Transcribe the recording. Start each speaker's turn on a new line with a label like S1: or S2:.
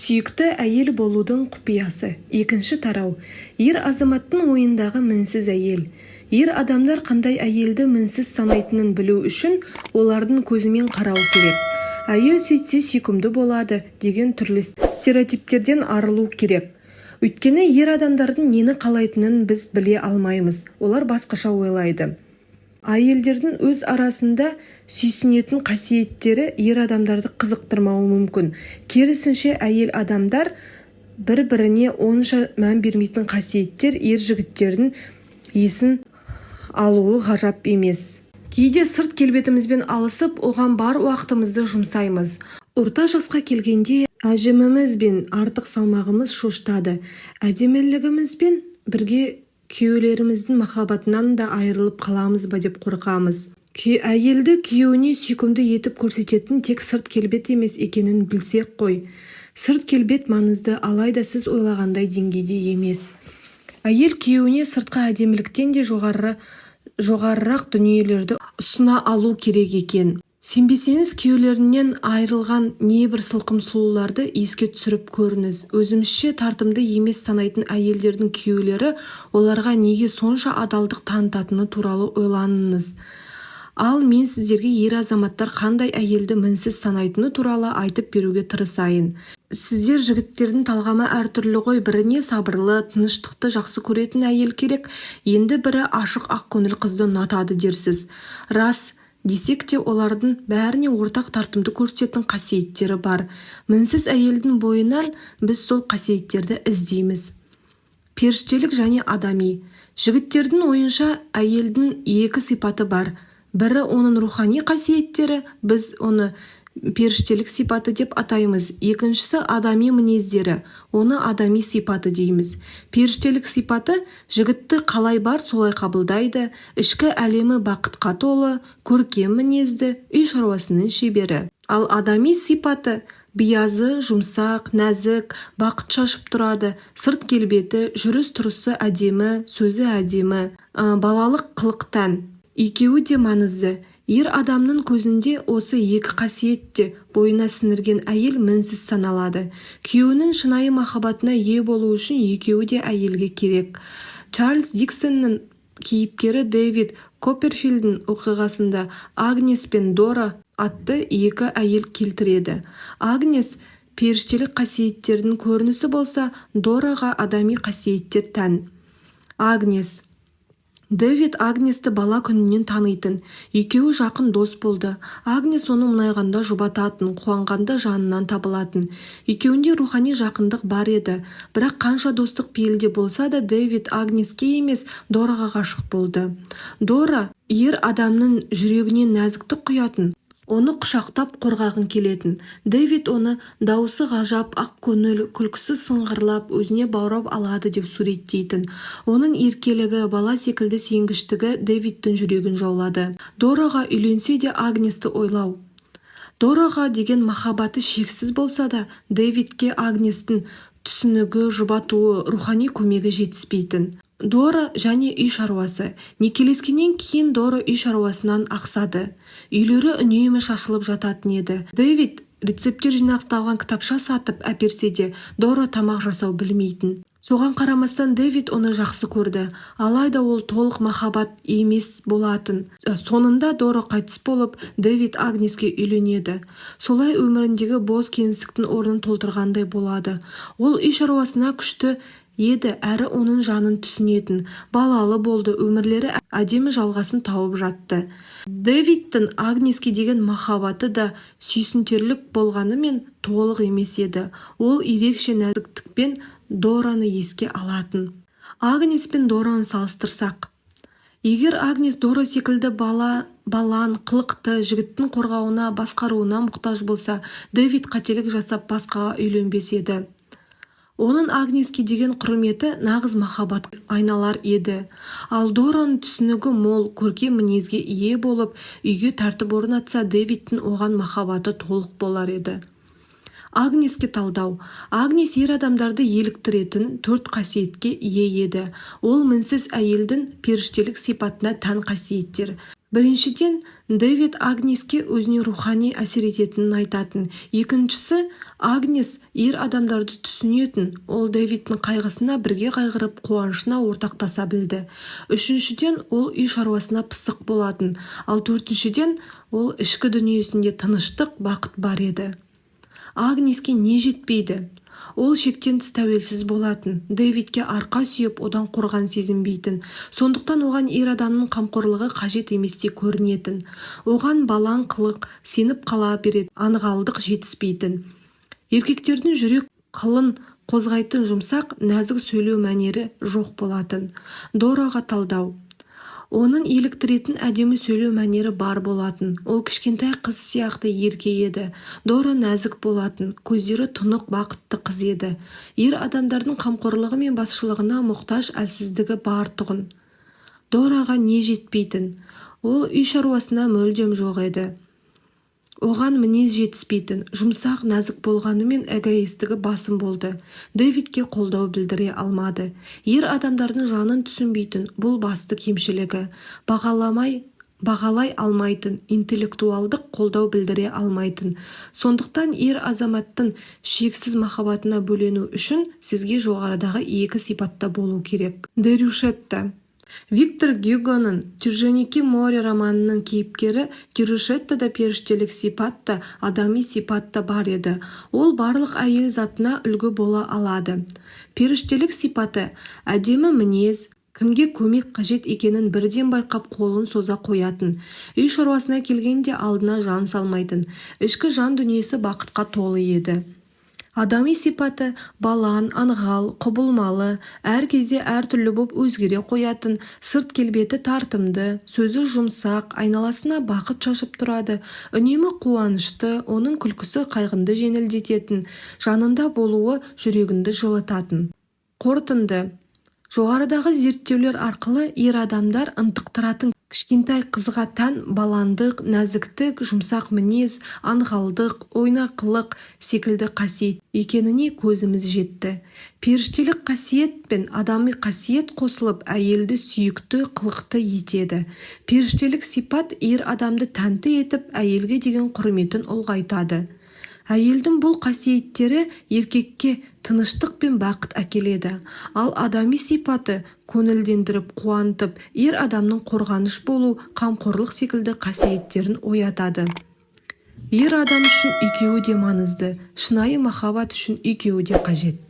S1: Сүйікті әйел болудың құпиясы. Екінші тарау. Ер азаматтың ойындағы мінсіз әйел. Ер адамдар қандай әйелді мінсіз санайтынын білу үшін олардың көзімен қарау керек. Әйел сөйтсе сүйкімді болады деген түрлі стереотиптерден арылу керек. Өйткені ер адамдардың нені қалайтынын біз біле алмаймыз, олар басқаша ойлайды. Әйелдердің өз арасында сүйсінетін қасиеттері ер адамдарды қызықтырмауы мүмкін. Керісінше, әйел адамдар бір-біріне онша мән бермейтін қасиеттер ер жігіттердің есін алуы ғажап емес. Кейде сырт келбетімізбен алысып, оған бар уақытымызды жұмсаймыз. Орта жасқа келгенде әжіміміз бен артық салмағымыз шошытады. Әдемілігімізбен бірге күйеулеріміздің махаббатынан да айырылып қаламыз ба деп қорқамыз. Әйелді күйеуіне сүйкімді етіп көрсететін тек сырт келбет емес екенін білсек қой. Сырт келбет маңызды, алайда сіз ойлағандай деңгейде емес. Әйел күйеуіне сыртқы әдеміліктен де жоғарырақ дүниелерді ұсына алу керек екен. Сенбесеңіз, күйеулерінен айырылған небір сылқым сұлуларды еске түсіріп көріңіз. Өзімізше тартымды емес санайтын әйелдердің күйеулері оларға неге сонша адалдық танытатыны туралы ойланыңыз. Ал мен сіздерге ер азаматтар қандай әйелді мінсіз санайтыны туралы айтып беруге тырысайын. Сіздер жігіттердің талғамы әртүрлі ғой: біріне сабырлы, тыныштықты жақсы көретін әйел керек, енді бірі ашық, ақкөңіл қызды ұнатады дерсіз. Рас десек те, олардың бәріне ортақ тартымды көрсететін қасиеттері бар. Мінсіз әйелдің бойынан біз сол қасиеттерді іздейміз. Періштелік және адами. Жігіттердің ойынша, әйелдің екі сипаты бар. Бірі – оның рухани қасиеттері, біз оны періштелік сипаты деп атаймыз, екіншісі – адами мінездері, оны адами сипаты дейміз. Періштелік сипаты жігітті қалай бар солай қабылдайды, ішкі әлемі бақытқа толы, көркем мінезді, үй шаруасының шебері. Ал адами сипаты биязы, жұмсақ, нәзік, бақыт шашып тұрады, сырт келбеті, жүріс-тұрысы әдемі, сөзі әдемі, балалық қылық тән. Екеуі де маңызды. Ер адамның көзінде осы екі қасиет те бойына сіңірген әйел мінсіз саналады. Күйеуінің шынайы махаббатына ие болу үшін екеуі де әйелге керек. Чарльз Диккенстің кейіпкері Дэвид Копперфильддің оқиғасында Агнес пен Дора атты екі әйел келтіреді. Агнес періштелік қасиеттердің көрінісі болса, Дораға адами қасиеттер тән. Агнес. Дэвид Агнесті бала күнінен танитын. Екеуі жақын дос болды. Агнес оны мұңайғанда жұбататын, қуанғанда жанынан табылатын. Екеуінде рухани жақындық бар еді. Бірақ қанша достық пейілде болса да, Дэвид Агнеске емес, Дораға ғашық болды. Дора ер адамның жүрегіне нәзіктік құятын, оны құшақтап қорғағың келетін. Дэвид оны даусы ғажап, ақ көңіл, күлкісі сыңғырлап, өзіне баурап алады деп суреттейтін. Оның еркелігі, бала секілді сенгіштігі Дэвидтің жүрегін жаулады. Дораға үйленсе де, Агнесті ойлау. Дораға деген махаббаты шексіз болса да, Дэвидке Агнестің түсінігі, жұбатуы, рухани көмегі жетіспейтін. Дора және үй шаруасы. Некелескеннен кейін Дора үй шаруасынан ақсады. Үйлері үнемі шашылып жататын еді. Дэвид рецепттер жинақталған кітапша сатып әперсе де, Дора тамақ жасау білмейтін. Соған қарамастан Дэвид оны жақсы көрді. Алайда ол толық махаббат емес болатын. Соңында Дора қайтыс болып, Дэвид Агнеске үйленеді. Солай өміріндегі бос кеңістіктің орнын толтырғандай болады. Ол үй шаруасына күшті еді әрі оның жанын түсінетін. Балалы болды, өмірлері әдемі жалғасын тауып жатты. Дэвидтің Агнеске деген махаббаты да сүйсінтерлік болғанымен, толық емес еді. Ол ерекше нәзіктікпен Дораны еске алатын. Агнес пен Дораны салыстырсақ. Егер Агнес Дора секілді балаң, қылықты, жігіттің қорғауына, басқаруына мұқтаж болса, Дэвид қателік жасап басқаға үйленбес еді. Оның Агнеске деген құрметі нағыз махаббатқа айналар еді. Ал Дораның түсінігі мол, көркем мінезге ие болып, үйге тәртіп орнатса, Дэвидтің оған махаббаты толық болар еді. Агнеске талдау. Агнес ер адамдарды еліктіретін төрт қасиетке ие еді. Ол мінсіз әйелдің періштелік сипатына тән қасиеттер. Біріншіден, Дэвид Агнеске өзіне рухани әсер ететінін айтатын. Екіншісі, Агнес ер адамдарды түсінетін, ол Дэвидтің қайғысына бірге қайғырып, қуанышына ортақтаса білді. Үшіншіден, ол үй шаруасына пысық болатын. Ал төртіншіден, ол ішкі дүниесінде тыныштық, бақыт бар еді. Агнеске не жетпейді? Ол шектен тыс тәуелсіз болатын. Дэвидке арқа сүйеп, одан қорған сезінбейтін. Сондықтан оған ер адамның қамқорлығы қажет еместей көрінетін. Оған балаң қылық, сеніп қала беретін аңғалдық жетіспейтін. Еркектердің жүрек қылын қозғайтын жұмсақ, нәзік сөйлеу мәнері жоқ болатын. Дораға талдау. Оның еліктіретін әдемі сөйлеу мәнері бар болатын. Ол кішкентай қыз сияқты ерке еді. Дора нәзік болатын, көздері тұнық бақытты қыз еді. Ер адамдардың қамқорлығы мен басшылығына мұқтаж әлсіздігі бар тұғын. Дораға не жетпейтін? Ол үй шаруасына мүлдем жоқ еді. Оған мінез жетіспейтін, жұмсақ, нәзік болғанымен эгоистігі басым болды. Дэвидке қолдау білдіре алмады. Ер адамдардың жанын түсінбейтін, бұл басты кемшілігі. Бағаламай, бағалай алмайтын, интеллектуалдық қолдау білдіре алмайтын. Сондықтан ер азаматтың шексіз махаббатына бөлену үшін сізге жоғарыдағы екі сипатта болу керек. Дерюшетта. Виктор Гюгоның «Труженики моря» романының кейіпкері Дерюшеттада періштелік сипат та, адами сипат та бар еді. Ол барлық әйел затына үлгі бола алады. Періштелік сипаты: әдемі мінез, кімге көмек қажет екенін бірден байқап қолын соза қоятын. Үй шаруасына келгенде алдына жан салмайтын. Ішкі жан дүниесі бақытқа толы еді. Адами сипаты: балаң, аңғал, құбылмалы, әр кезде әртүрлі боп өзгере қоятын, сырт келбеті тартымды, сөзі жұмсақ, айналасына бақыт шашып тұрады, үнемі қуанышты, оның күлкісі қайғыңды жеңілдететін, жанында болуы жүрегіңді жылытатын. Қорытынды. Жоғарыдағы зерттеулер арқылы ер адамдар ынтықтыратын кішкентай қызға тән балаңдық, нәзіктік, жұмсақ мінез, аңғалдық, ойнақылық секілді қасиет екеніне көзіміз жетті. Періштелік қасиет пен адами қасиет қосылып әйелді сүйікті, қылықты етеді. Періштелік сипат ер адамды тәнті етіп, әйелге деген құрметін ұлғайтады. Әйелдің бұл қасиеттері еркекке тыныштық пен бақыт әкеледі. Ал адами сипаты көңілдендіріп, қуантып, ер адамның қорғаныш болу, қамқорлық секілді қасиеттерін оятады. Ер адам үшін екеуі де маңызды, шынайы махаббат үшін екеуі де қажет.